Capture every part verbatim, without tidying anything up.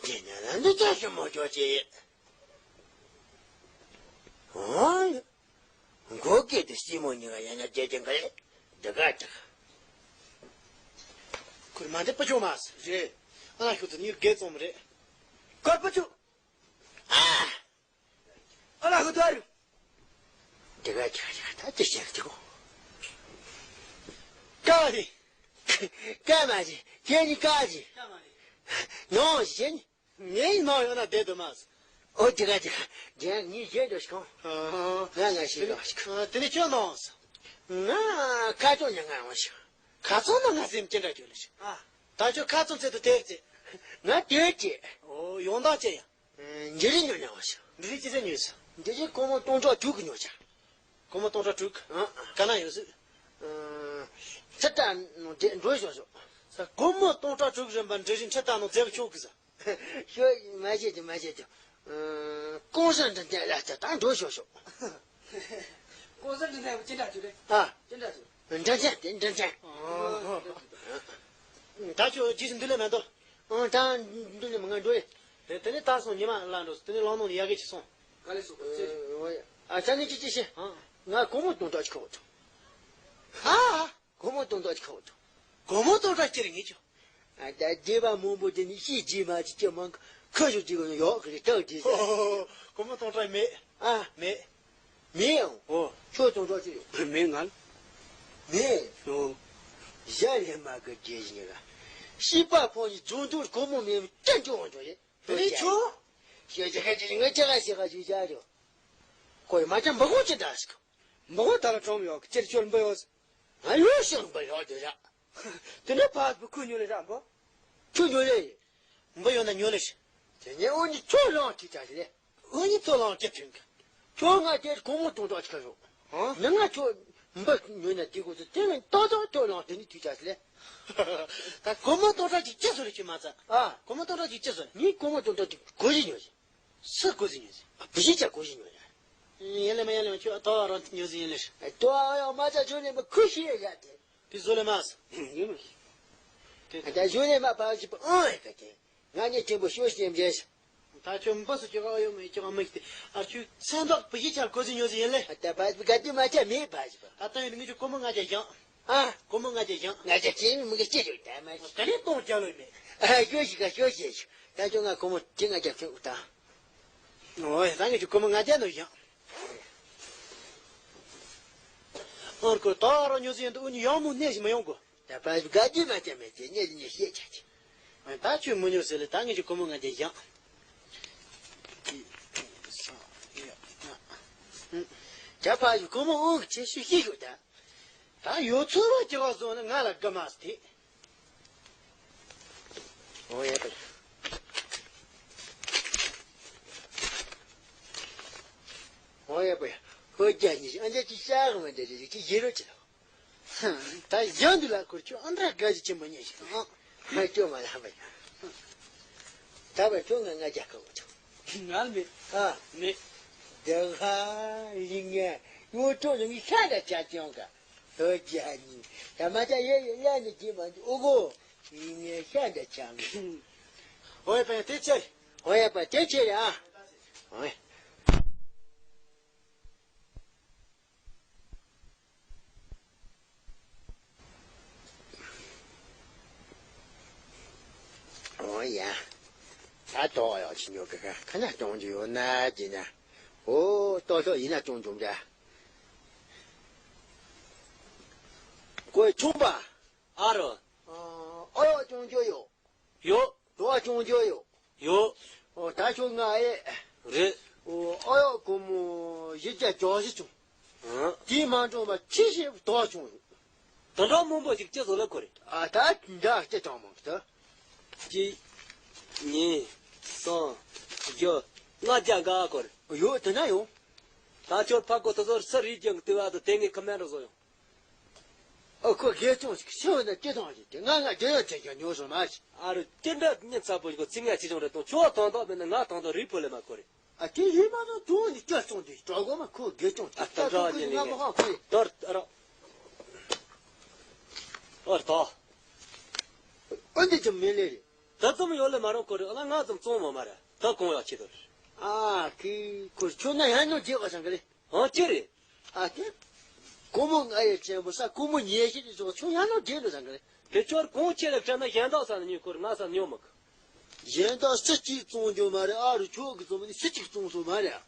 དེ་ནས་ལ་འདི་ཅག་ཞིག་མོ་ཅོག་ཅེ། ཨོ། མགོ་སྐེ་དུ་སྲིན་མོ་གཉིས་ཀ་ཡང་ན་བསྡད་དེ་འགའ་རེད། འདི་ག་ཅག་ཁུར་མ་འདི་པ་ཅོག་མ་ཟེར་རེད། ཨ་ན་ཤུ་ཚོ་ནི་རྒས་ཙོམ་རེད། ཁུར་པ་ཅོག་ཨ། ཨ་ལ་ཧུ་དར། དེ་ག་ཅི་ག་ཅི་ག་ད་ཅི་བཤད་ཀྱི་གོ། ཀ་རེད། ཀ་མ་རེད། ཁྱེད་ནི་ཀ་རེད། ཀ་མ་རེད། ནོ་ཞེ་ནི། ངའི་ནང་ཡོད་ན་བསྡད་དུ་མ་སོང་། ཨོ་དེ་ག་ཅི་ག་རྒན་ངའི་གཞས་འདྲ་ཞིག་གོ། ང་ང་ཞིག་འདྲ་ཞིག་དེ་ནི་ཁྱོད་ནང་སོང་། ང་ཁ་ཚོན་ནི་ང་འོང་ཞིག་ཁ་ཚོན་ནི་ང་སེམས་ཅི་འདྲ་གྱུར་ལ་ཞིག་ཨ། ད་ཁྱོད་ཁ་ཚོན་ཚད་དུ་དེར་ཅི། ང་དེར་ཅི། ཨོ་ཡོང་དང་ཅི་ཡ། འདི་རིགས་ཉོ་ཉོ་བ་ཞིག་འདི་རིགས་ཅི་ཟེར་ཉོས་སོང་། འདི་རིགས་སྒོར་མོ་སྟོང་ཕྲག་དྲུག་གི་ཉོ་བྱ། སྒོར་མོ་སྟོང་ཕྲག་དྲུག་ཨ། ག་ན་ཡོད་སྲིད། ཨ། ཚེ་ཏ་ནང་དེ་འགྲོ་ཤོག་ཤོག་ས་སྒོར་མོ་སྟོང་ཕྲག་དྲུག་རིན་པ་འདི་རིགས་ཁྲི་ཏ་ནང་འཛེག་ཆོག་གི་ས། ཤོག་མ་བྱེད་ཀྱི་མ་བྱེད་ཀྱི། ཨ། ཀོང་ས་འདི་འདྲ་ལ་ད་ད་འགྲོ་ཤོག་ཤོག་ཀོང་ས་འདི་འདྲ་ཅི་འདྲ་ཅིག་རེད། ཨ། ཅི་འདྲ་ཅིག་འདྲ་ཅན་དེ་འདྲ་ཅན། ད་ཁྱོད་རྗེས་སུ་འདི་ལས་མ་འདོར། ཨང་། ད་འདི་ནི་མི་ང་འགྲོ་ཡི། དེ་དེ་ནི་ད་སོང་ཉི་མ་ལ་འགྲོ། དེ་ནི་ལོང་ནོང་ནི་ཡ་གི་ཅི་སོང་། ག་ལེ་སོང་ཅི། ཨ་ཅག་ནི་ཅི་ཅི་ཤེས། ཨང་། ང་སྒོར་མོ་སྟོང་ཕྲག་ཅིག་ཁོ་ཐོ། ཧ། སྒོར་མོ་སྟོང་ཕྲག་ཅིག་ཁོ་ཐོ། སྒོར་མོ་སྟོང་ཕྲག་ཅི་རེད་ངེས་ཅོ། ཨ་ད་སྡེ་པ་མང་པོ་དེ་ནི་ཤི་རྗེས་མ་ཅི་ཅི་མང་ཁ་ཤོ་ཅིག་ཡོག་གི་རེད་སྟག་དེ་ཟེར། སྒོར་མོ་སྟོང་ཕྲག་མེད། ཨ། མེད། མེད་ཡང་། ཨོ། ཁྱོད་སྟོང་ཕྲག་ཅི་ཡོད། མེད་ང་ལ། མེད། ཨོ། ཞྭ་ལས་མ་གི་རྒྱལ་ཞིང་ལ། ཤི་པ་ཕོ་ཉི་རྫོང་དུ་སྒོར་མོ་མེད་ཅན་ཅོ་འོང་ཅོ་ཡེ། དེ་ནས་ཁྱོད། ཤོད་ཅི་ཁ་ཅི་ངས་ཅི་ག་ཤི་ག་ཞུ་བྱ་རོ། ཁོས་མ་ཅང་འབུ་གོ་ཅི་འདྲ་ཞིག་འབུ་གོ་ད་ལ་གྲོང་ཡོག་ཅེར་ཁྱོད་འབུ་ཡོད། ང་ཡོད་ཤིང་འབུ་ཡོད་དེ་ར། དེ་ནས་ཕ་བུ་ཁུ་ཉོ་ལེ་ར་འབུ། ཁྱོད་ཉོ་ལེ། འབུ་ཡོད་ན་ཉོ་ལེ་ཤི། དེ་ནས་འུ་གཉིས་ཚོ་ལོང་ཁྲིད་ད་ལེ། འུ་གཉིས་ཚོ་ལོང་ཁྲིད་ཐུན་གི། ཁྱོད་ང་དེར་སྒོར་མོ་སྟོང་ཕྲག་ཅིག་ཡོད། ཧང་། ནི་ང་ཁྱོད་འབུ་ཉོས་ན་དེ་གོ་ཚོད་དེ་ནས་ཏག་ཏག་ཁྱོད་ལོང་དེ་ནས་ཐུག་ད་ལེ། ད་སྒོར་མོ་སྟོང་ཕྲག་ཅིག་ཅི་བཟོ་རེ་ཁྱོད་མ་ཚ། ཨ། སྒོར་མོ་སྟོང་ཕྲག་ཅིག་ཅི་བཟོ་རེ། ངས་སྒོར་མོ་སྟོང་ཕྲག་ཅིག་གོ་ཞིག་ཉོས་ཤིང་། སུ་གོ་ཟིན་ཉོས་ཟིན། བུ་ཤི་ཆ་གོ་ཟིན་ཉོས་ཡ། ཡིན་ལེ་མ་ཡིན་ལེ་མ་ཁྱོད་ཏོ་རང་ཉོས་ཟིན་ཡིན་ལེ། ཏོ་ཡང་མ་ཆ་ཆོས་ནས་མ་ཁུ་ཤི་ཡ་དེ། དེ་བཟོ་ལེ་མ་ཟ། ཡིན་མ་ཤི། དེ་ད་ཆོས་ནས་མ་ཕ་ཤི་པ་ཨང་ཡ་ག་དེ། ང་ནི་ཆེན་པོ་ཤོ་ཤེམ་རེད། ད་ཁྱོད་མ་སུ་ཁྱོད་ཨ་ཡོ་མི་ཁྱོད་ཨ་མི་ཤི་དེ། ཨ་ཁྱོད་སེམས་ཐག་བུ་ཤི་ཆ་གོ་ཟིན་ཉོས་ཟིན་ཡིན་ལེ། ད་ཕ་ཤི་པ་ག་དེ་མ་ཆ་མེད་ཕ་ཤི་པ། ད་ལྟ་ཡོད་ནི་ངས་ཁྱོད་སྒོར་མོ་ལྔ་བརྒྱ་བཞག་ཨ། སྒོར་མོ་ལྔ་བརྒྱ་བཞག་ང་ཅག་ཁྱེད་མི་མི་གི་ཅི་ཡོད་ད་མ་ཤི། ད་ནི་སྟོང་བརྒྱ་ལོས་མེད། ཨ་ཤོ་ཤི་ག་ཤོ་ཤི་ཤི། ད་ཁྱོད་ང་སྒོར་མོ་དེ་ལྔ་བརྒྱ་ཕུལ་ད། ཨོ་ཡ་ད་ངས་ཁྱོད་སྒོར་མོ་ལྔ་བརྒྱ་ནོ་བཞག་ཨོ་ཁོ་ད་རོ་ཉོ་ཟིན་འདུག་ཨུ་ཉི་ཡང་མོ་གནས་ཤིག་མ་ཡོང་གོ། ད་ཕ་ཤི་ག་དུས་མ་བྱ་མེད་ཅེས་ཉེ་ཉེ་བཤད་བྱ་ཅི། ཨ་ད་ཁྱོད་མོ་ཉོ་ཟེར་ལེ་ད་ངས་ཁྱོད་སྒོར་མོ་ལྔ་བརྒྱ་བཞག་ད་ཕ་ཤི་སྒོར་མོ་ཨུ་ཅེས་ཤི་ཤི་ཡོད་ད། ད་ཡོད་ཚོད་བ་ཅི་བ་བཟོ་ན་ང་ལ་དགའ་མ་སྟེ། ཨོ་ཡ་པ། ཨོ་ཡ་པ། ཧོ་རྒྱ་ཉིད་ཨ་འདྲ་ཅི་ཤ་གི་མ་འདྲ་རེ་རེ་ཅི་ཡེ་རོ་ཅི་ལ། ད་ཡང་འདི་ལ་ཁུར་ཁྱོད་ཨ་འདྲ་དགའ་ཅི་ཆེན་པོ་ཉེ་ཞིག་ཨང་། ཧ་ཅོ་མ་ལ་ཧ་པ་ཡ། ད་བར་ཁྱོད་ང་ང་རྒྱ་ཁ་འོ་ཆོག་ང་ལ་མེད། ཨ། མེད། དེ་ཧ་ཡིན་ངེ་ཡོད་ཁྲོ་ལ་ངའི་ཤ་འདྲ་ཆ་ཅང་ག་ཨོ་རྒྱ་ཉིད་ད་མ་ཅག་ཡེ་ཡེ་ཡ་ནི་ཀྱི་མ་འདི་ཨོ་གོ་ཡིན་ངེ་ཤ་འདྲ་ཆ་ངེ་ཨོ་ཡ་པ་ཡ་དེ་ཆེ། ཨོ་ཡ་པ་དེ་ཆེ་རེད་ཨ། ཨོ་ཡ། ཨོ་ཡ། ད་ཏོག་ཡག་ཅིག་ཉོ་གི་ཁ་ཁ་ན་གཏོང་རྒྱུ་ཡོད་ན་ཅི་ན། ཨོ་ཏོག་ཏོག་ཡིན་ན་གཏོང་རྒྱུ་འདྲ། ཀོས་ཆུང་པ། ཨ་རོ། ཨོ་ཡག་གཏོང་རྒྱུ་ཡོད། ཡོད། དོ་བ་ཆུང་ཆུང་ཡོད། ཡོད། ཨོ་ད་ཁྱོད་ང་ཨེ། རེད། ཨོ་ཨ་ཡོ་སྒོར་མོ་བཞི་བརྒྱ་བརྒྱ་བཞི་བྱུང་། ཨང་། དེའི་མ་འགྲོ་བ་ཕྱི་ཞེ་དོ་བ་བྱུང་ཡོད། ད་འདྲ་མང་པོ་ཞིག་ཅི་བཟོ་ལ་གོ་རེད། ཨ་ད་འདྲ་སྐྱེ་ཐང་མང་ད། གཅིག་གཉིས། གསུམ། བཞི། ལྔ་བརྒྱ་འགའ་གོ་རེད། ཡོད་དེ་ན་ཡོང་། ད་ཁྱོད་ཕ་གོ་ཐོ་ཚོར་སུ་རིག་ཀྱང་ལྟེ་བ་དུ་དེ་ངས་ཁ་མེད་ར་བཟོ་ཡོང་། ཨ་ཁོ་དགེ་སྐྱོང་ཞིག་ཤི་བ་ན་སྐྱེ་ཐང་ཞིག་དེ་ང་ང་རྒྱལ་ཡོད་ཅན་ཀྱང་ཉོ་སོང་མ་ཞིག་ཨ་རུ་ཅི་འདྲ་ཉིན་ཚ་པོ་ཞིག་གོ་ཚིག་ངན་ཆེ་ཆུང་རེ་གཏོང་ཁྱོ་དང་དོག་མེད་ན་ང་དང་དོག་རིག་པོ་ལས་མ་ཁོ་རེད། ཨ་དེ་ཡིན་མ་ན་དུང་ནི་སྐྱོ་སོང་དེ་གྲོགས་གོ་མ་ཁོ་དགེ་སྐྱོང་དེ་ཨ་ད་ད་འདྲ་ཁོ་ཉིན་ང་མ་ཧང་ཁོ་རེད། དོར་ཨ་རོ། ཨོ་ར་དོ། ཨོ་འདི་ཅི་མི་ལེ་རེད། ད་ཙམ་ཡོད་ལེ་མ་རུང་ཁོ་རེ་ཨ་ལ་ང་ཙམ་བཙོང་མོ་མ་རེད། ད་གང་ཡག་ཆེ་དོ། ཨ་ཁི་ཁོ་ཁྱོད་ན་ཡང་ཉོ་རྒྱག་པ་སང་གི་ལེ། ཨང་ཅི་རེད། ཨ་ཏི། ཀོ་མོ་ང་ཡི་ཆེན་པོ་ས་ཀོ་མོ་ཉེ་ཤི་དེ་ཚོ་ཁྱོད་ཡང་ཉོ་རྒྱག་ནོ་སང་གི་ལེ། དེ་ཁྱོད་གང་ཆེ་ལེ་དྲན་ན་གཞན་དག་ས་ནས་ཉོ་ཁོ་རེ་ང་ས་ཉོ་མི་གི། གཞན་དག་སུ་གཅིག་བཙོང་རྒྱུ་མ་རེད། ཨ་རུ་ཁྱོད་གི་བཙོང་མི་ནི་སུ་གཅིག་བཙོང་སོ་མ་རེད།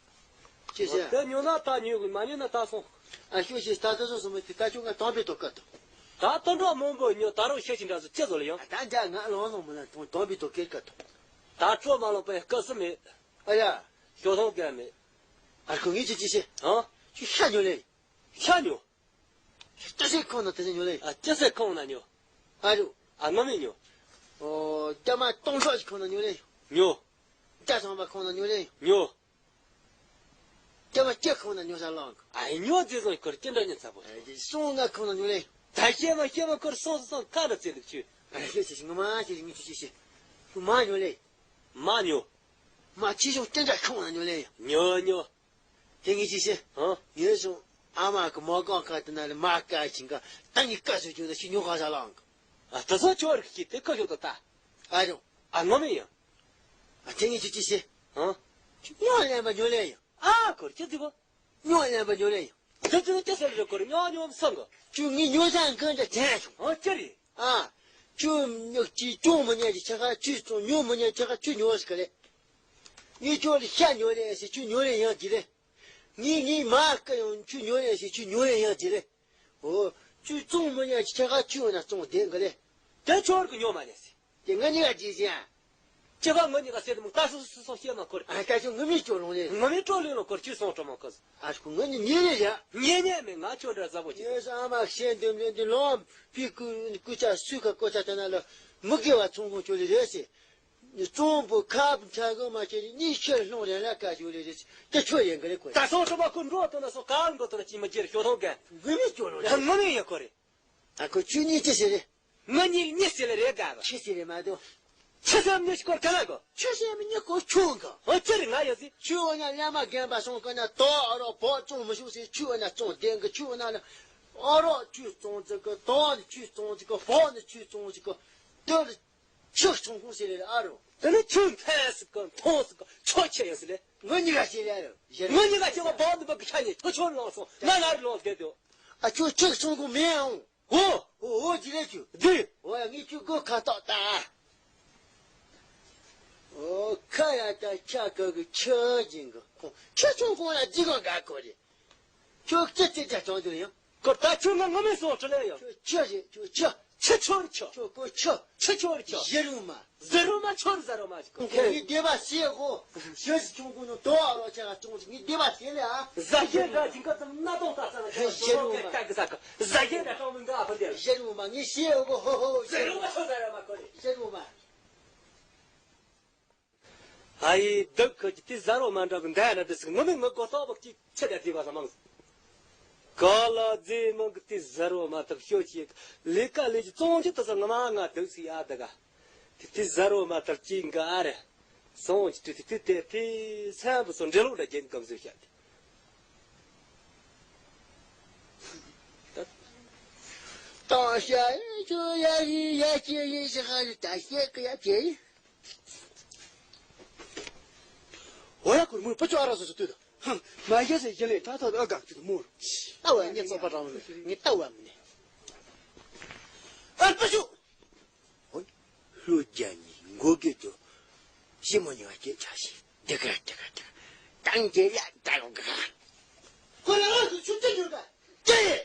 ཅི་ཟེར། དེ་ཉོ་ན་ད་ཉོ་གི་མ་ཉོ་ན་ད་སོང་། ཨ་ཤོ་ཤི་ད་ད་སོ་སོ་མི་དེ་ད་ཁྱོད་ང་དམ་པའི་ཐོག་སྐད་དོ། ད་དོན་གྲོགས་མང་པོ་ཉོ་ད་རུང་ཤེས་ཀྱི་འདྲ་སོ་ཅི་བཟོ་ལ་ཡང་། ད་འཇག་ང་ལོང་ལོང་མི་ལ་དོན་དམ་པའི་ཐོག་སྐད་སྐད་དོ། ད་སྤྲོ་མ་ལོང་པའི་སྐབས་སུ་མེད། ཨ་ཡ། ཞོ་ཐོང་སྐད་མེད། ཨ་ཁོ་ངས་ཅི་ཅི་ཤེས། ཨང་། ཁྱོད་ཤ་ཉོ་ལེ། ཤ་ཉོ། ཅི་སེ་ཁོང་ན་དེ་ཉོ་ལེ། ཨ་ཅི་སེ་ཁོང་ན་ཉོ། ཨ་རུ། ཨ་ང་མི་ཉོ། ཨོ། ཅ་མ་སྟོང་ཕྲག་ཅིག་ཁོང་ན་ཉོ་ལེ། ཉོ། ཅ་ཚང་པ་ཁོང་ན་ཉོ་ལེ། ཉོ། ཅ་མ་ཅི་ཁོང་ན་ཉོ་ས་ལོང་། ཨ་ཉོ་ཅི་སོང་ཁོར་ཅི་འདྲ་ཉོ་ཚ་པོ། ཨ་ཅི་སོང་ང་ཁོང་ན་ཉོ་ལེ། ད་ཤེས་མ་ཤེས་མ་ཁོར་སོང་སོང་ཁ་འདྲ་ཚེ་ལུག་ཆུ། ཨ་ཤེས་ཤེས་ང་མ་ཤེས་ངི་ཆུ་ཤེས་ཤེས། ཁོ་མ་ཉོ་ལེ། མ་ཉོ། མ་ཅི་སོང་ཅི་འདྲ་ཁོང་ན་ཉོ་ལེ། ཉོ་ཉོ། དེ་ངས་ཅི་ཤེས། ཧང་། ངས་སོང་ཨ་མ་གི་མོ་གང་ཁ་དེ་ན་ལ་མ་ཀ་ཞིང་ཀ་ད་ངས་ཀ་སོ་ཅུང་ད་ཤི་ཉོ་ག་ས་ལང་གི། ཨ་ད་སོ་ཁྱོད་རིག་ཅི་དེ་ཀ་ཤོག་ད་ད། ཨ་རུ། ཨ་ངོ་མི་ཡང་། ཨ་དེ་ངས་ཅི་ཅི་ཤེས། ཧང་། ཉོ་ལེན་པ་ཉོ་ལེ་ཡང་། ཨ་ཁོར་ཅི་དུ་བ། ཉོ་ལེན་པ་ཉོ་ལེ་ཡང་། དེ་ཚོ་ནི་ཅི་ཟེར་རེད་ཁོར་ཉོ་ཉོ་སང་གི། ཁྱོད་ངས་ཉོ་སང་གི་འདྲ་དྲན་སོང་། ཧང་ཅི་རེད། ཨ། ཁྱོད་ཉོ་ཅི་ཅུང་མི་ཉན་ཅི་ཆ་ཁ་ཁྱོད་ཙོང་ཉོ་མི་ཉན་ཆ་ཁ་ཁྱོད་ཉོ་ཟེར་གི་ལེ། ངས་ཁྱོད་ལ་ཤ་ཉོ་རེ་ཟེར་ཁྱོད་ཉོ་རེ་ཡང་གི་ལེ། ངས་ངས་མ་ཀ་ཡང་ཁྱོད་ཉོ་རེ་ཟེར་ཁྱོད་ཉོ་རེ་ཡང་གི་ལེ། འོ། ཁྱོད་ཙོང་མི་ཉན་ཆ་ཁ་ཁྱོད་ན་ཙོང་བསྡད་གི་ལེ། དེ་ཁྱོད་ཀྱི་ཉོ་མ་ཉན་ཟེར། དེ་ང་གཉིས་ཀ་ཅི་ཟེར། ཅི་ག་ང་གཉིས་ཀ་ཟེར་དུ་མོ་ད་སོ་སོ་སོ་ཤེས་མ་ཁོར། ཨ་ད་ཁྱོད་ངུ་མི་ཅོ་ལོང་ལེ། ངུ་མི་ཅོ་ལེ་ལོ་ཁོར་ཁྱོད་སོང་ཅོ་མ་ཁོ། ཨ་ཁོ་ང་གཉིས་ཉེ་རེ་ཡ། ཉེ་ཉེ་མེད་ང་ཁྱོད་འདྲ་ཟ་བོ་ཅི། ངས་ཨ་མ་ཤེས་འདེམས་ལེན་འདི་ལོང་པི་ཀུ་ཀུ་ཆ་སུ་ཁ་ཀོ་ཆ་ད་ན་ལ་མི་དགེ་བ་ཚོང་ཁོང་ཅོ་ལེ་རེད་ཟེར། གཙོང་པོ་ཁ་བུ་ཁྲ་གོ་མ་ཁྱེར་ནི་ཤར་ལྷུང་རེ་ལ་ཀ་ཞུ་ལེ་རེ་ཏེ་ཆོ་ཡན་ག་རེ་ཁོ། ད་སོང་སོ་མ་ཁོ་འགྲོ་དོ་ན་སོ་གང་འགྲོ་དོ་ན་ཅི་མ་ཇེར་ཤོ་ཐོང་གན། ངུ་མི་ཅོ་ལོ་ཡ་ངུ་མི་ཡ་ཁོ་རེ། ད་ཁོ་ཆུ་ནི་ཅི་ཟེར་རེ། ང་གཉིས་གཉིས་ཟེར་ལེ་རེ་དགའ་བ། ཆི་ཟེར་རེ་མ་དོ། ཆི་ཟེར་མི་ཤི་ཁོ་ག་ལ་གོ། ཆི་ཟེར་མི་ཉི་ཁོ་ཆུ་ག་ཨོ་ཅི་རེ་ང་ཡ་ཟི། ཆུ་འོ་ན་ལ་མ་རྒན་པ་སོང་ག་ན་དོ་ཨ་རོ་བོ་ཙོང་མི་ཤུག་ཟེར་ཆུ་འོ་ན་ཙོང་ལྡན་གི་ཆུ་འོ་ན་ལ། ཨ་རོ་ཆུ་ཙོང་ཙི་གི་དོ་ནི་ཆུ་ཙོང་ཙི་གི་བོ་ནི་ཆུ་ཙོང་ཙི་གི་དོ་ལ། ཆུ་ཚོང་ཁུངས་ཟེར་རེད་ཨ་རོ། དེ་ནི་ཆུ་འཕེན་སི་ཀ་མཐོང་སི་ཀ་ཆོ་ཆེ་ཡོད་སི་ལེ། ངོ་གཉིས་ཀ་ཤེས་རེད་ཨ་རོ། ངོ་གཉིས་ཀ་ཤེས་པ་བོ་འདི་བ་གི་ཆ་ནས་ཆོ་ཆོ་ལོང་སོང་ང་ང་རི་ལོང་བསྡད་དོ། ཨ་ཆུ་ཆུ་ཚོང་ཁུངས་མེད་ཨང་། འོ། འོ་འོ་ཅི་རེད་ཆུ། འདི། འོ་ཡ་ངས་ཆུ་སྒོ་ཁ་ཐོག་ལྟ། འོ་ཁ་ཡ་ད་ཆ་ག་གི་ཆུ་ཅིང་གི་ཁོང་ཆུ་ཚོང་ཁུངས་ལ་ཅི་གང་དགའ་གོ་རེད། ཁྱོད་ཅི་ཅི་ཅི་ཅང་དུ་ཡང་། ཁོ་ད་ཁྱོད་ང་ངོ་མས་སོང་ཁྲི་ལེ་ཡང་། ཁྱོད་ཆི་རེད་ཁྱོད་ཆི། ཆི་ཁྱོད་ཆི། ཁྱོད་ཁོ་ཆི། ཆི་ཁྱོད་ཆི། ཞི་རུ་མ། ཟི་རུ་མ་ཁྱོད་ཟ་རུ་མ་ཞིག་ཁོ་ངའི་སྡེ་པ་ཞེ་ཧོ། ཞེ་ཞི་ཆུང་ཀུ་ནུ་དོ་ཨ་རོ་ཆ་ག་ཅུང་ཞིག་ངའི་སྡེ་པ་ཞེ་ལེ་ཨ། ཟ་ཞེ་འདྲ་ཅིང་ཀ་ཙམ་སྣ་དོང་ལྟ་ས་ལ་ཁྱོད་ཞི་རུ་མ། ཀ་གི་ས་ཀ་ཟ་ཞེ་འདྲ་ཀྲང་མི་འགའ་ཨ་ཕ་འདེ། ཞི་རུ་མ་ངའི་ཞེ་ཧོ་གོ་ཧོ་ཧོ། ཟི་རུ་མ་ཁྱོད་ཟ་རུ་མ་ཁོ་རེ། ཞི་རུ་མ། ཨ་ཡེ་སྡུག་ཁུལ་གྱི་དེ་ཟ་རོ་མ་འདྲ་གི་འདའ་ན་དེ་སི་ངོ་མི་ངོ་གོ་ཏོག་བག་ཅིག་ཆེ་དེ་དེ་བ་ས་མང་། ག་ལ་རྫས་མང་གི་དེ་ཟ་རོ་མ་ཐག་ཤོ་ཆེ་ལས་ཀ་ལས་ཀྱི་བཙོང་རྒྱུ་དེ་ས་ངོ་མ་ང་སྡུག་སི་ཡ་དེ་ག་དེ་དེ་ཟ་རོ་མ་ཐག་ཅིག་འགའ་ཨ་རེ་སོང་ཅི་དེ་དེ་དེ་དེ་སེམས་པ་སོ་འདྲེ་ལོག་འདྲ་རྒྱན་གམ་ཟོས་བཤད་དེ། ཏང་ཤ་ཡི་ཆུ་ཡ་ཡི་ཡ་ཅེ་ཡི་ཤི་ཧ་ཡི་ད་ཤེ་ཀི་ཡ་ཅེ་ཡི། འོ་ཡ་ཁུར་མུར་ཕ་ཆུ་ཨ་ར་སོ་སོ་ལྟོས་དང་། ཧང་མ་ཡ་སེ་ཡི་ལེ་ད་ཐོ་ཨ་ག་ཅུ་མོར། ལྟ་བ་ངས་ཚོགས་པ་རང་ལ་ངས་ལྟ་བ་མི་ནས། ཨ་ཕ་ཆུ། ཧོ། ལྷོ་རྒྱ་ནི་མགོ་སྐེ་ཏུ། ཤི་མོ་ཉོ་སྐད་ཆ་ཞིག་དེ་ག་དེ་ག་དེ་ག་ཏང་ཀེ་ཡ་ད་ཡོང་ག་ཁོ་ལ་ང་ཚོ་ཆུ་ཆུ་ཆུ་ག་ཀེ་ཡེ།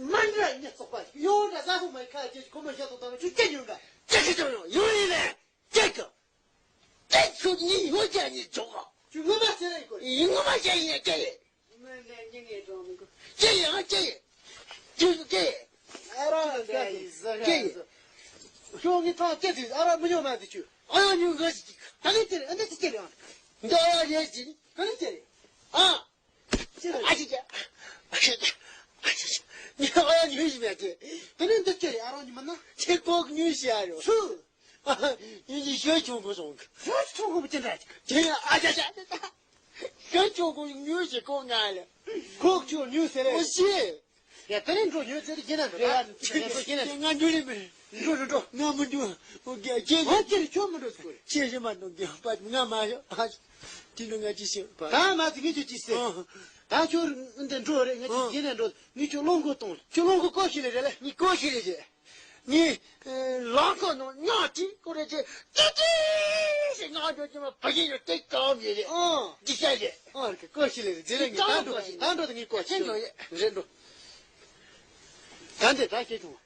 མ་འདྲ་ཉེ་ཚོགས་པ་ཡོང་འདྲ་ཟ་ཧུ་མའི་ཁ་ཅེ་ཁོ་མ་ཤ་ཚོ་དང་ཆུ་ཆུ་ཉོ་ག་ཀེ་ཀེ་ཆུ་ཉོ་ཡོང་ཡིན་ལེ་ཀེ་ཀེ་ཀེ་ཆུ་ཉི་ལྷོ་རྒྱ་ནི་འཇོག་ག་ཆུ་ངོ་མ་ཟེར་ཡིན་གོ་ཡིན་ངོ་མ་ཟེར་ཡིན་ཀེ་ཡེ། ཀྱེ་ཡེ་ཨ་ཀྱེ་ཡེ། ཀྱེ་ཡེ། ཨ་ར་ཀྱེ་ཡེ། ཀྱེ་ཡེ། ཤོག་ངི་ཐང་ཀྱེ་ཟིག་ཨ་ར་མི་ཉོ་མ་ཟིག་ཆུ། ཨ་ཡ་ཉུ་ང་ཟིག་ཅིག་ད་ནི་ཀྱེ་རེ་ཨ་ནི་ཀྱེ་རེ་ཨ། འདི་ཨ་ཡ་ཡེ་ཟིག་ད་ནི་ཀྱེ་རེ་ཨ། ཀྱེ་རེ་ཨ་ཅི་ཀྱེ། ཨ་ཅི་ཅི། ཨ་ཅི་ཅི། ཉི་ཨ་ཡ་ཉུ་ཞིག་མེད་ཀྱེ། ད་ནི་འདི་ཀྱེ་རེ་ཨ་ར་ཉི་མ་ན། ཁྱེད་ཀོག་ཉུ་ཞིག་ཨ་རོ། ཆུ། ཨ་ཡིན་གྱི་ཞོལ་ཆུང་ཀུ་སོང་གི། ཞོལ་ཆུང་ཀུ་མི་ཅི་འདྲ་ཅིག་ཀྱེ་ཨ་ཅ་ཅ། ཁྱོད་ཆོག་གོ་ཉུལ་ཞིག་གོ་ང་ལ། ཁོག་ཆོག་ཉུལ་ཟེར་རེད། ཨོ་ཤེ། ཡ་དེ་ནས་འགྲོ་ཡོད་ཚེ་དེ་རྒྱན་ན་འགྲོ་ཡ་འགྲོ་རྒྱན་ན་འགྲོ། ང་འགྲོ་རེད་མེད། འགྲོ་རེད་འགྲོ། ང་མི་འགྲོ། ཨོ་རྒྱ་ཁྱེད་ཨོ་ཁྱེད་ཁྱོད་མི་འགྲོ་ཟེར་གོ་རེད། ཁྱེད་ཞིག་མ་འགྲོ་རྒྱ་པ་ང་མ་ཤོག་ཨ། དེ་འགྲོ་ང་ཅི་ཤེས་པ། ད་མ་ཟིག་ངས་ཁྱོད་ཅི་ཟེར། ད་ཁྱོད་འདི་འགྲོ་རེད། ང་ཅི་རྒྱན་ན་འགྲོ། ངས་ཁྱོད་སློང་གོ་གཏོང་། ཁྱོད་སློང་གོ་ཀོ་ཤི་ལེ་རེད་ལེ། ངས་ཀོ་ཤི་ལེ་རེད། ངས་ལག་ཁོ་ནང་ཉག་ཅིག་ཀོ་རེ་ཅེ་ཅི་ཅི་ཞེས་ངག་འཇོག་ཅི་མ་བ་ཞིག་ཡོད་དེ་ཀའོ་མི་རེད། ཨང་ཅི་ཤ་རེད། ཨང་རེད་ཀོ་ཤི་ལེ་རེད། ཟེར་ལེ་ངས་ད་འགྲོ་ད་འགྲོ་ད་ངས་ཀོ་ཤི་ལེ་རེད་འགྲོ། ད་འདི་ད་ཤེས་བྱུང་བ།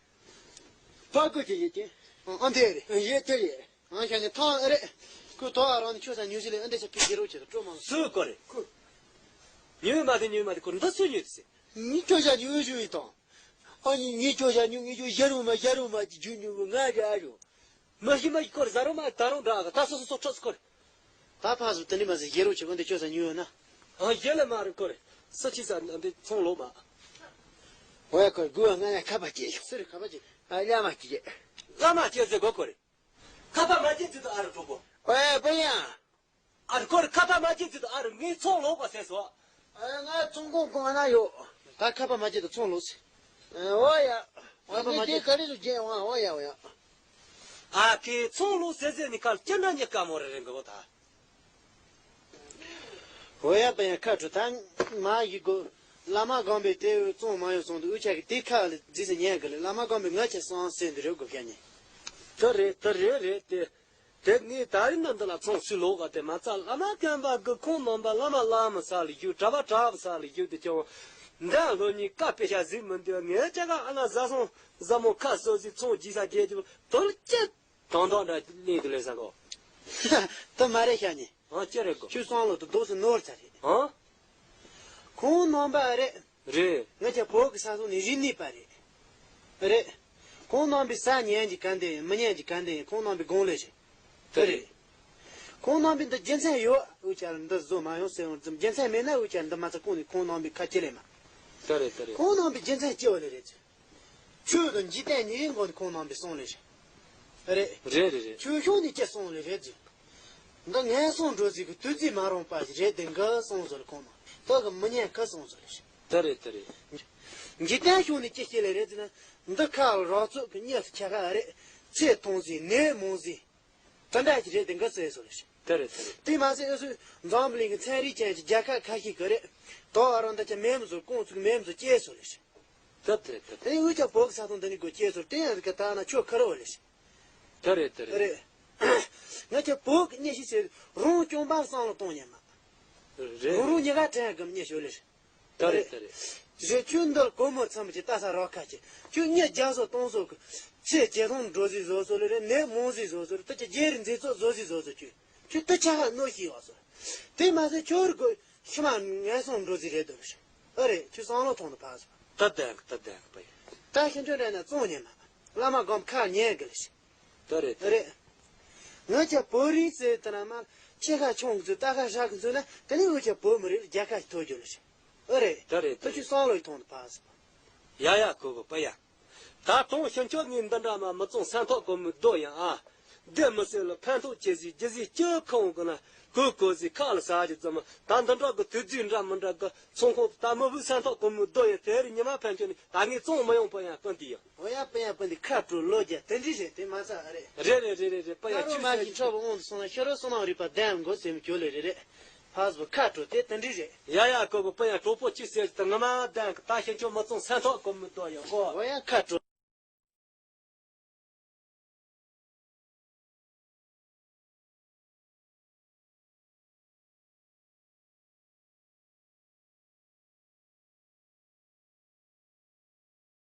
ཕ་ཀོ་ཅི་ཡེ་ཅེ། ཨང་དེ་རེད། ཡེ་དེ་རེད། ཨང་ཤ་ནི་ཐང་ཨ་རེད། ཁོ་ཐོ་ཨ་རང་ནི་ཁྱོད་ས་ཉུ་ཟི་ལེ་ཨ་འདྲ་ཆ་ཕི་ཤི་རོ་ཆེ་ད་སྤྲོ་མང་སུ་ཀོ་རེད། ཁོ་ཉུ་མ་དེ་ཉུ་མ་དེ་ཁོ་འདི་སུ་ཉུ་ཟི། ངས་ཁྱོད་ཞག་ཉུང་ཉུང་ཞུ་ཡི་དང་། ཨ་ནི་ངས་ཁྱོད་ཞག་ཉུང་ངས་ཁྱོད་ཞག་རུང་མ་ཞག་རུང་མ་ཅིག་རྒྱུ་ཉུང་གི་ང་རེ་ཨ་རུང་། མ་ཤི་མ་ཤི་ཁོར་ཟ་རུང་མ་ད་རུང་འདྲ་གི་ད་སོ་སོ་སོ་ཁྲོ་སི་ཁོར། ད་ཕ་སུ་དེ་ནི་མ་ཟི་ཞེ་རུ་ཆེ་གོ་འདི་ཁྱོད་ས་ཉུང་ཡོད་ན། ཨ་ཞེ་ལ་མ་རུང་ཁོར་སུ་ཆི་ས་འདི་ཚོང་ལོག་མ། ཝེ་ཁོར་དགུ་བ་ང་ཡ་ཁ་པ་སྐྱེས་ཤོག་སུ་རེ་ཁ་པ་སྐྱེས། ཨ་ལ་མ་སྐྱེས། ལ་མ་སྐྱེས་ཟེར་གོ་ཁོར། ཁ་པ་མ་སྐྱེས་ཚུལ་དུ་ཨ་རུ་གྲོགས་པོ། ཝེ་པ་ཡ། ཨ་རུ་ཁོར་ཁ་པ་མ་སྐྱེས་ཚུལ་དུ་ཨ་རུ་ངའི་ཚོང་ལོག་པ་ཟེར་སོ། ཨ་ང་ཚོང་ཁང་གང་ན་ཡོད། ད་ཁ་པ་མ་སྐྱེས་དུ་ཚོང་ལོག་ཟེར། ཨ་ཨོ་ཡ། ཁ་པ་མ་སྐྱེས་ག་རེ་ཟུ་རྒྱན་ཨོ་ཡ་ཨོ་ཡ། ཨ་ཁའི་ཚོང་ལོག་ཟེར་ཟེར་ནི་ཁ་ལ་ཅི་འདྲ་ཉི་དཀའ་མོ་རེ་རེ་འགོ་ད། ཨོ་ཡ་པ་ཡ་ཁ་དྲོ་ད་མ་ཡི་གོ། བླ་མ་སྒང་པའི་དེ་བཙོང་མ་ཡོང་སོང་དུ་འུ་ཅག་གི་དེ་ཁ་ལ་རྫི་སི་ཉན་གི་ལེ་བླ་མ་སྒང་པའི་ང་ཆེ་སོང་ཟེར་འདི་རེ་དགོས་ཁྱ་ཉེ། དེ་རེད་དེ་རེད་རེད་དེ། དེ་ངས་ད་རིང་ནི་འདི་ལ་ཚོང་སུས་ལོག་ག་དེ་མ་ཚ་བླ་མ་རྒན་པ་གི་ཁོང་རྣམ་པ་བླ་མ་བླ་མ་ས་ལ་བཞུགས་གྲྭ་པ་གྲྭ་པ་ས་ལ་བཞུགས་དེ་ཀྱང་། འདི་ལོ་ཉིས་ཀ་དཔེ་ཤ་གཟིགས་མི་འདུག་ངས་ཅག་ག་ཨ་ན་བཟའ་སོང་བཟའ་མོ་ཁ་གསོ་ཟིག་ཚོང་རྒྱས་ས་རྒྱས་རྒྱུ་དོལ་ཅི། དང་དང་འདྲ་གླིང་དུ་ལེན་ས་གོ། དེ་མ་རེད་ཤ་ཉེ། ཨ་ཅི་རེད་གོ། ཁྱོད་སང་ལོ་དུ་རྡོག་སུ་ནོར་ཚར་རེད། ཨ། ཁོང་རྣམ་པ་རེད། རེད། ངེད་ཀྱི་བོད་ཀྱི་ས་སོང་ནས་རིག་གནས་པ་རེད། རེད། ཁོང་རྣམ་པའི་ས་ཉན་གྱི་ག་འདི་ཡིན་མི་ཉན་གྱི་ག་འདི་ཡིན་ཁོང་རྣམ་པའི་དགོངས་ལས་རེད། དེ་རེད། ཁོང་རྣམ་པའི་འདི་རྒྱུ་མཚན་ཡོད་འུ་ཅག་ལ་འདི་བཟོ་མ་ཡོང་ཟེར་བ་ཙམ་རྒྱུ་མཚན་མེད་ན་འུ་ཅག་འདི་མ་ཚད་ཁོང་ནས་ཁོང་རྣམ་པའི་ཁ་ཅི་ལས་མ། དེ་རེད་དེ་རེད། ཁོང་རྣམ་པའི་རྒྱུ་མཚན་ཅི་བ་ལས་རེད་ཚོད། ཆོས་དང་འཇིག་རྟེན་གཉིས་ཀའི་སྒོ་ནས་ཁོང་རྣམ་པས་གསུངས་ལེ་རེད། རེད་རེད་རེད། ཆོས་ཕྱོགས་ནས་ཅི་གསུངས་ལེ་རེད་ཟེར། འདི་ངན་སོང་འགྲོ་ཚུལ་གྱི་བདུད་རྩི་མ་རུངས་པ་ཞིག་རེད་དེ་འགའ་གསུངས་སོ་ལེ་ཁོང་རྣམས་དག་གི་མི་ཉན་ཁ་གསུངས་སོ་ལེ་རེད། དེ་རེད་དེ་རེད། འཇིག་རྟེན་ཕྱོགས་ནས་ཅི་བཤད་ལེ་རེད་ཟེར་ན། འདི་ཁ་ལ་རོགས་ཚོགས་ཀྱི་གཉིས་སུ་ཆ་ཁ་རེད། ཚེ་ཐུང་ཟིག་ནད་མང་ཟིག་དེ་འདྲ་ཞིག་རེད་དེ་འགའ་ཟེར་སོ་ལེ་རེད། དེ་རེད་དེ་རེད། དེ་མ་ཟད་ཨེ་སུ་འཛམ་བུ་གླིང་གི་ཚན་རིག་ཅན་གྱི་རྒྱལ་ཁབ་ཁ་ཤས་ཀྱི་རེད། དོ་ཨ་རོ་འདི་ཆ་མེད་མི་ཟོ་ཀོང་ཚུགས་མེད་མི་ཟོ་སྐྱེས་སོ་ལེ་རེད། དེ་དེ་དེ། དེ་འུ་ཅག་བོད་ཀྱི་ས་སྟོང་འདི་ནི་སྒོ་སྐྱེས་སོ་དེ་ཡང་རིག་ག་ད་ན་ཆོས་ཁ་རོ་ལེ་རེད། དེ་རེད་དེ་རེད། རེད། ང་ཆ་བོད་ཀྱི་གཉེན་ཞིག་ཟེར་རོང་སྐྱོང་པ་བསམ་བློ་གཏོང་ཉན་མ། རེད། རོང་རོང་ཉི་ག་དྲན་གམ་གཉེན་ཞོ་ལེ་རེད། ད་རེད་ད་རེད། རེད་ཆུ་འདི་ལ་སྒོར་མོ་ཚང་མ་ཅིག་ལྟ་ས་རོགས་ཁ་ཆེ། ཁྱོད་གཉིས་རྒྱ་སོ་གཏོང་སོ་གི། ཚེ་ཇེ་ཐུང་འགྲོ་ཟིག་བཟོ་སོ་ལེ་རེད་ནད་མང་ཟིག་བཟོ་སོ་རེད་ད་ཅི་རྒྱལ་རིགས་མཛེས་ཚོགས་བཟོ་ཟིག་བཟོ་སོ་ཁྱོད། ཁྱོད་དུ་ཆ་ཧ་གནོད་ཤིག་བ་སོ། དེ་མ་ཟད་ཁྱོད་རིག་གོ་ཤི་མ་ངན་སོང་འགྲོ་ཟིག་རེད་དོ་ལེ། ཨ་རེད་ཁྱོད་བསམ་བློ་ཐོང་དུ་ཕ་སོ། ད་བདེན་གི་ད་བདེན་གི་པ་ཡིན། ད་ཤིན་ཆོས་རེད་ན་བཙོང་ཉན་མ། བླ་མ་སྒོམ་ཁ་ཉན་གི་ལེ་ཤི། ད་རེད་ད་རེད། ངས་ཀྱང་བོད་རིགས་ཟེར་དེ་ན་མ་ཁྱེད་ཁ་ཆུང་གི་ཚོད་ད་ཁ་ཧྲག་གི་ཚོད་ན་དེ་ནས་འུ་ཅག་བོད་མི་རིགས་རྒྱལ་ཁ་ཞིག་ཐོབ་རྒྱུ་ལ་ཞིག་ཨེ་རེད། ད་རེད་ད་ད་ཁྱོད་བསམ་བློ་ཡིས་ཐོངས་ཏེ་ཕ་ཟེར། ཡ་ཡ་གོ་གོ་པ་ཡ། ད་དུང་ཤིན་ཆོག་ངས་འདི་འདྲ་མ་མི་བཙོང་སེམས་ཐག་གོ་མི་སྡོད་ཡང་ཨ། འདི་མི་སེར་ལ་ཕན་ཐོགས་ཆེ་ཟིག་ཇི་ཟིག་སྐྱོ་ཁོང་གི་ན་གོ་གོ་ཟིག་ཁ་ལ་ཟ་རྒྱུ་ཙམ་ད་འདི་འདྲ་གི་དུས་ཚོད་འདྲ་མི་འདྲ་གི་ཚོང་ཁང་ད་མི་བུ་སེམས་ཐག་གོ་མི་སྡོད་ཡང་དེ་རིང་ཉི་མ་ཕན་ཆོད་ནས་ད་ངས་བཙོང་མི་ཡོང་པ་ཡང་སྤུན་འདི་ཡང་། འོ་ཡ་པིན་ཡ་པིན་འདི་ཁ་དྲོ་ལོ་རྒྱ་དེ་འདྲི་རེད་དེ་མ་ཚ་རེད། རེད་རེད་རེད་རེད་རེད་པིན་ཡ་ཁ་རོ་ཁྱོད་མ་ཟེར་གྱི་ཁྲོ་བོ་འོང་དུ་སོང་ན་ཤི་རོ་སོང་ན་རིག་པ་ལྡན་དགོས་ཟེར་མི་ཁྱོད་ལས་རེད་རེད། ཕ་སོ་ཁ་དྲོ་དེ་དེ་འདྲི་རེད། ཡ་ཡ་ཀོ་ཀོ་པིན་ཡ་གྲོགས་པོ་གཅིག་ཟེར་གྱི་ད་ངོ་མ་ལྡན་གི་ད་ཤི་ཁྱོད་མི་བཙོང་སེམས་ཐག་གོ་མི་སྡོད་ཡ་ཀོ། འོ་ཡ་ཁ་དྲོ།